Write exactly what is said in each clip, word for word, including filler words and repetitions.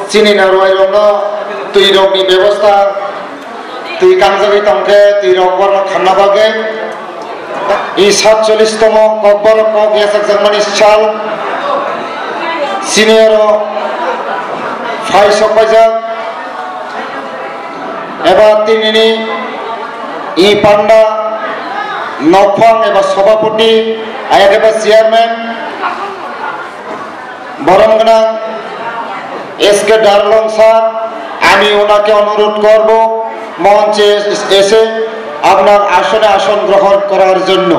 Chini narwai rokno twi rokni bebosta, twi kangjagwi tongkhe twi rok borno khanna bagwi. I satchollish tomo Kokborok kok yachakjakmani sal. Chini oro phai sok paijak eba tinini i panda nokphang eba sobhapoti ayakeba chairman. বরম গণাং S K Darlong স্যার, আমি ওনাকে অনুরোধ করব মঞ্চে এসে আপনার আসনে আসন গ্রহণ করার জন্য।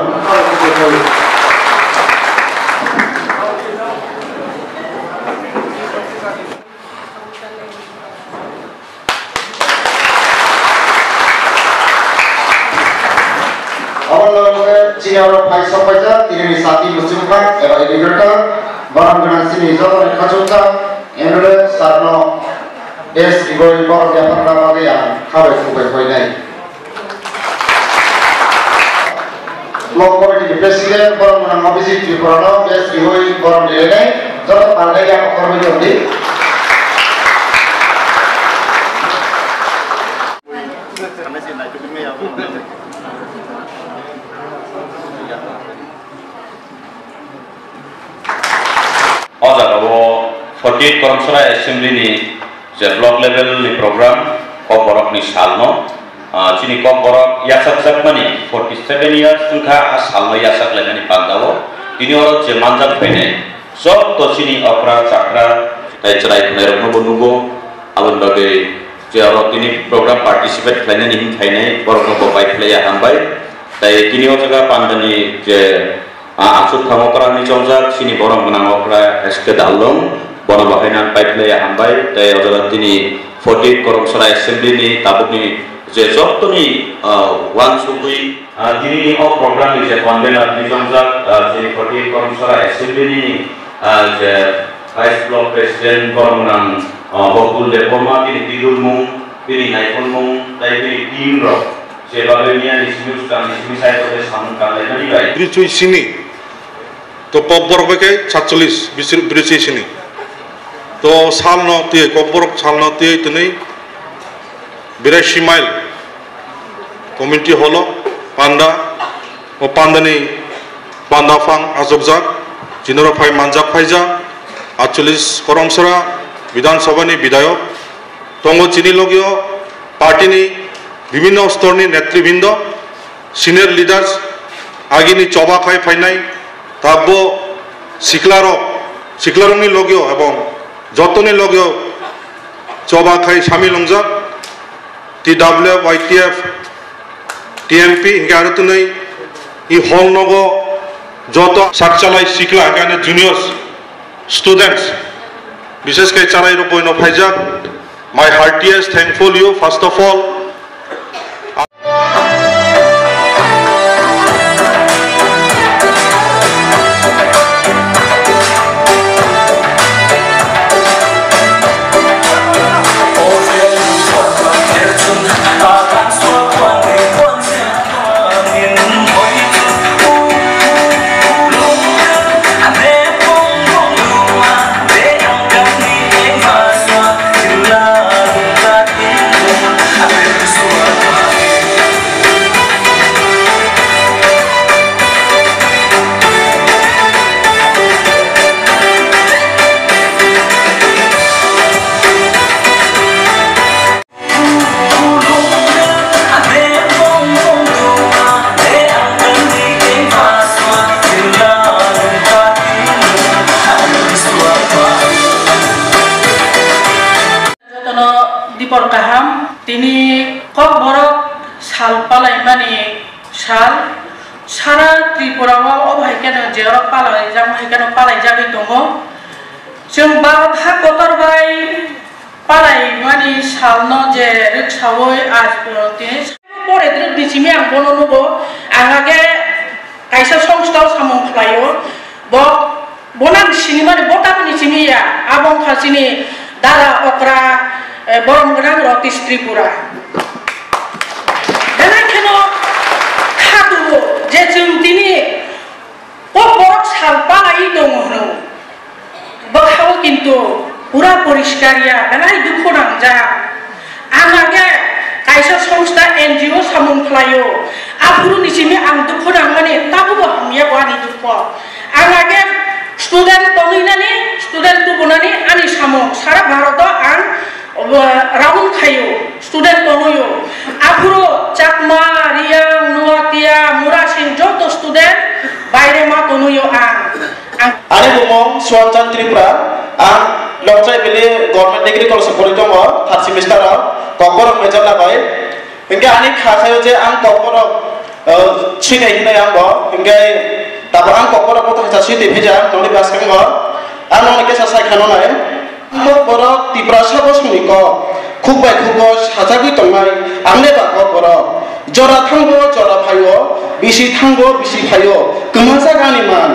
Omo loge chini oro phai sok paijak, tinini sati muchungkha eba educator, borom gwnang chini joto ni khachuksa, M L A sir no best reward borok yaphar na bagwi ang khabai khukbai khoinai. Block Committee ni President, borok mwnang Abhijit Tripura no best reward borok ni lenai, joto pangai yang khorwi tongdi. O jaga o forty eight Karamsora Assembly ni je block level ni program, Kokborok ni sal no, ah, chini Kokborok yachakjakmani forty seven years wngkha a sal no yachak laimani panda o. Tini oro je manjak phainai joto chini okra chakra tei chwrai khwnai rok no bo nugo, aboni bagwi je oro tini program participate khlainani him phainai borok no bo bai khlaiya hambai. Tei tini o jaga pandani je, ah, aswk thamo kwrwngni chongjak chini borom gwnang okra S K Dallung, bono bo haino ang bai khlaiya hambai. Tei o jaga tini forty eight Karamsora Assembly ni tabukni je jottoni, ah, uansugwi, ah, tini o program ni je convener ni chongjak, ah, je forty eight Karamsora Assembly ni, ah, je Vice Block President borom gwnang, ah, Bokul Debbarma, tini tidulmung, tini naikolmung tei tini team rok. Jeba bemia ni simi swkang ni simi sai kote samung kanlaimani bai. Brisoi sini. To Kokborok bai khe satchollish, brisoi, brisoi sini. To salno twi, Kokborok salno twi tini biraisi mile community hall o panda, o pandani panda phang achukjak, chinoro phai manjak phaijak, atchollish Karamsora Bidhan Sabha ni bidayok, Tongo chini logio party ni bibhinno stor ni netribrindo, senior leaders, agini choba khai phainai, tabbo siklarok, siklarokni logio ebong jotoni logio choba khai samil wngjak, T W F, Y T F, T M P, hinkhe aro twnwi i hall nogo joto sakchalai sikla, hinkhe ano juniors, students, bishesh khe chalairok boino phaijak. My heartiest thankful you, first of all. Jotono dipor kaham, tini Kokborok sal palaimani sal, sara Tripura o obo hai kheno je oro palaijak, hai kheno palaijagwi tongo. Chwng Bharat ha kotor bai palaimani salno je rwksaui aj, tini pore drwgni simi ang bono nugo, ang age kaisa songstha o samung khlaio, bo, bono ang sinimani bo tamni simi ya, abo wngkha chini dara okra, eh, borom gwnang Ratish Tripura. Belai kheno kha tubu je chwng tini Kokborok sal palai tongo hwno. Bwkhao kintu Pura poriskar ya, belai dukhu nangjak. Ang age kaisa songstha N G O samung khlaio. Aphuru ni simi ang dukhu nangmani, tabubo hamya bo ani dukhu. Ang age student tonwi nani, student tubunani ani samung. Sara Bharoto ang, uh, round khaio, student tonwio. Aphuru Chakma, Riyang, Nuatia, Murasing joto student baire ma tonwio ang. Ang Ani bumung Suanchan Tripura, ang Longchai Valley Government Degree College o pori tongo, third semester o, Kokborok major labai. Hinkhe ani kha khayo je ang Kokborok, uh, swinai hinwi ang bo, hinkhe tabo ang Kokborok bo thaisa switwi phaijak, noni bwskango ang noni kesa sai khano nai. Kokborok Tiprasa bosongni kok, khuk bai khugo sajagwi tongnai, ang le ba Kokborok. Jora thango, jora phaio, bisi thango, bisi phaio, kwmajak ani man.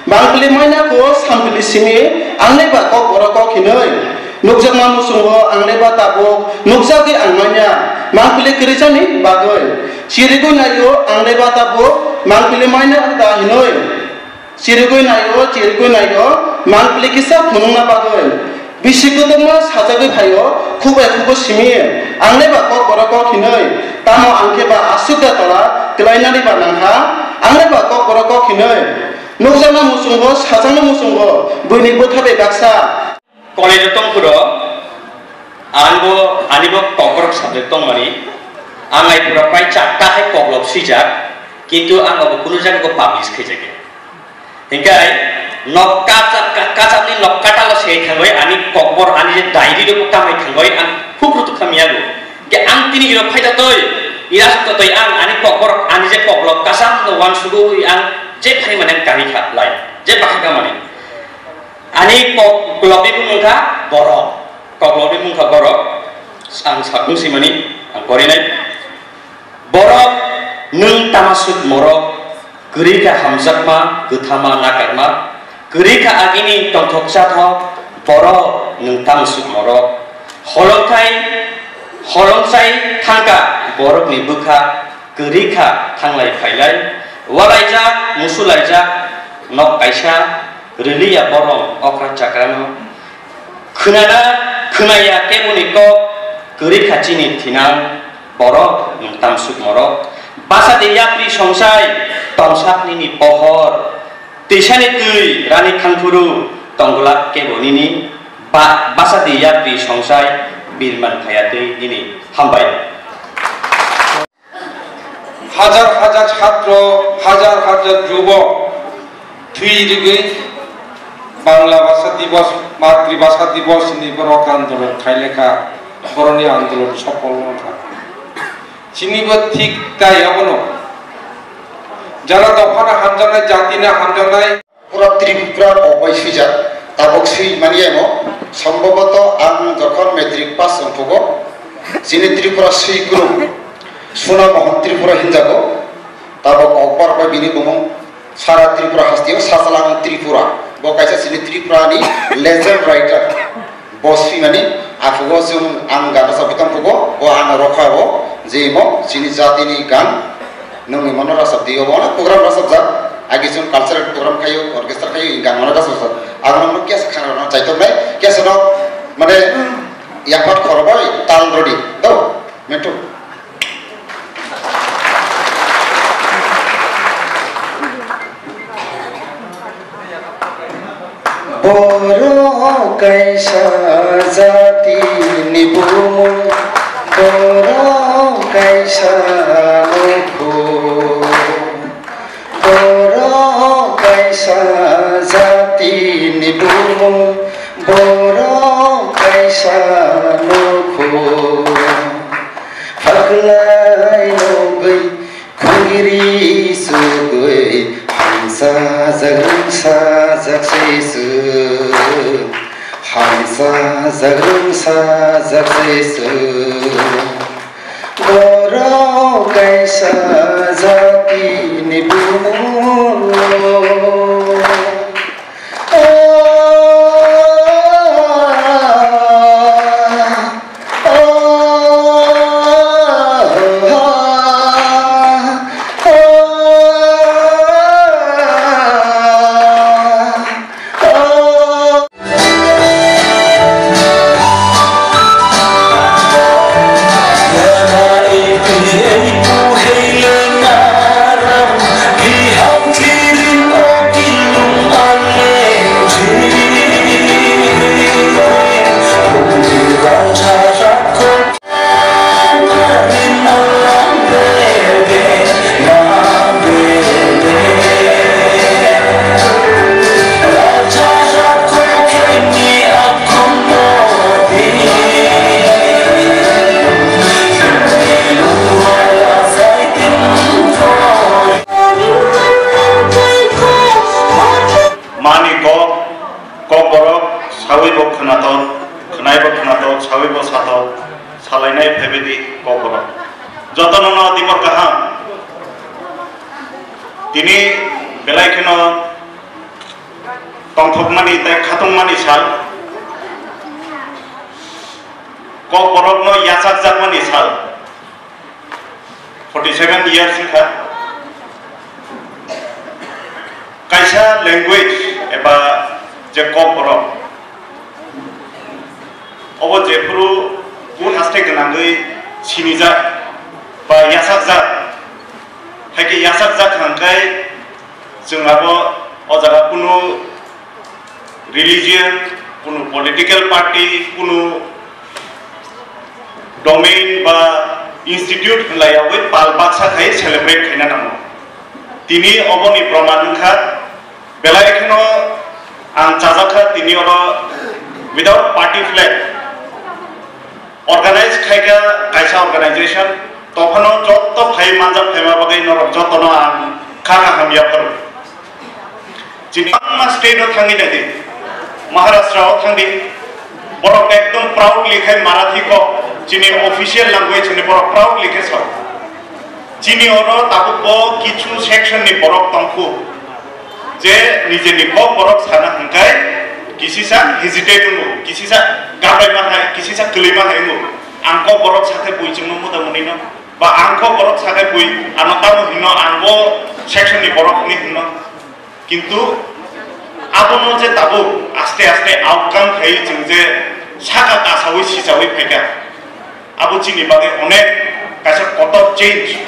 Mangpili maina kho sampili simi, ang le ba Kokborok kok hinwi. Nukjakma muchungo ang le ba tabuk, nukjagwi ang manya, mangpili kwrwijani bagwi. Chirigwi naio ang le ba tabuk, mangpili maina da hinwi. Chirigwi naio, chirigwi naio, mangpili kisa phunukna bagwi. Bisi kutukma sajagwi phaio, khuk bai khugo simi, ang le ba Kokborok kok hinwi. Tamo ang khe ba aswk da tola, kwlainani ba nangkha, ang le ba Kokborok kok hinwi. Nukjakna muchungo, sajakna muchungo, buini bwtha bai baksa. College o tongphuru, ang bo, ani bo Kokborok subject tongmani, ang ai pura prai charta hai koklop swijak, kintu ang abo kunu jaga ko publish khaijakya. Hinkhe nok kacha-, ka-, kachapni nok katalo se thangwi ani kokbor ani je diary rok kamai thangwi ang khuk rutuk kha miyago. Ke ang tini iro phaida toi, ira sukto toi ang ani kokbor ani je koklop kasam no wan sugo ui ang je phai mane kari kha lai, je bakha ka mane. Ani koklop ni bumung kha borok, koklop ni bumung kha borok, ang sakung simani ang korinai. Borok nwng tamasuk morok, kwrwi kha hamjakma, kwthama, nakarma, kwrwi kha agini tongthok chathok, borok nwng tamasuk morok. Holongthai, holongchai thangkha borokni bwkha, kwrwi kha thanglai phailai, walaijak, musulaijak, nok kaisa, rwliya borom okra chakrano. Khwnana khwnaya keboni kok, kwrwi kha chini thinang borok nwng tamsuk morok. Basa de yapri songsai tongsak nini pohor, twisani twi rani thangphuru tongglak kebo nini. Ba-, basa de yapri songsai birman phaya twi nini. Hambai. Hajar hajar chhatro, hajar hajar jubok thwi rigwi Bangla Bhasha Dibos, Matribhasha Dibos ni borok andolon khailekha, boroni andolon sopol wngkha. Chini bo thik tai abono. Jara dophano hamjaknai, jatino hamjaknai. Pura Tripura kok bai swijak, tabok swi mani emo, sombhoboto ang jokhon matric pass wngphugo, chini Tripura swi kwrwng, Suna Mohon Tripura hinjago, tabok kokbar bai bini bumung sara Tripura hasteo Sachalang Tripura, bo kaisa chini Tripura ni legend writer. Bo swimani, aphugo chwng ang gan rwchapwi tongphugo, bo ano rokha o, je imo chini jatini gan, nwng imono rwchapdi, obo onek program rwchapjak, agi chwng cultural program khaio, orchestra khaio, in gan mano rwchapjak, ang nokno kesa khana rwna chaitoknai, kesa no, mane, yaphat khorobai tal rwdi, to, mentu. Borok kaisa jatini bumung, borok kaisa nukhung. Borok kaisa jatini bumung, borok kaisa nukhung. Phaklai nugwi khungiri sugwi, hamsajak rwngsajak se chwng. Hamsajak rwngsajak se chwng. Borok kaisa jatini bumung. Naibo khwnatok, sawibo satok, salainai phaibaidi kokborok. Jotono no dibor kaham. Tini belai kheno tongthokmani tei khatungmani sal. Kokborokno yachakjakmani sal. Forty seven years wngkha. Kaisa language eba je kokborok, obo jephuru bu haste gwnangwi sinijak ba yachakjak, hai khe yachakjak hwnkhe chwng abo o jaga kunu religion, kunu political party, kunu domain ba institute hwnlaiyawi pal baksa khai celebrate khaina nango. Tini oboni proman wngkha, belai kheno ang chajakha tini oro without party flag organize khaikha kaisa organization, tophano jotto phai manjak phaima bagwi norok jottono ang kha kaham yapharu. Chini bangma state o thangwi naidi, Maharashtra o thangdi, borok ekdom proudly khai Marathi kok, chini official language hwnwi borok proudly khe sao. Chini oro tabukbo kichu section ni borok tongkhu, je nijeni kok borok sana hwnkhe kisisa hesitate wngo, kisisa gabaima hai, kisisa kwlwima hai wngo. Ang kok borok sakhe bui chwngno muda mwnwino, ba ang kok borok sakhe bui ano tamo hino, ang bo section ni borok hwnwi hino. Kintu abono je tabuk aste aste outcome khai chwng je saka kasawi sichawi phaikha, abo chini bagwi onek kaisa kotor change.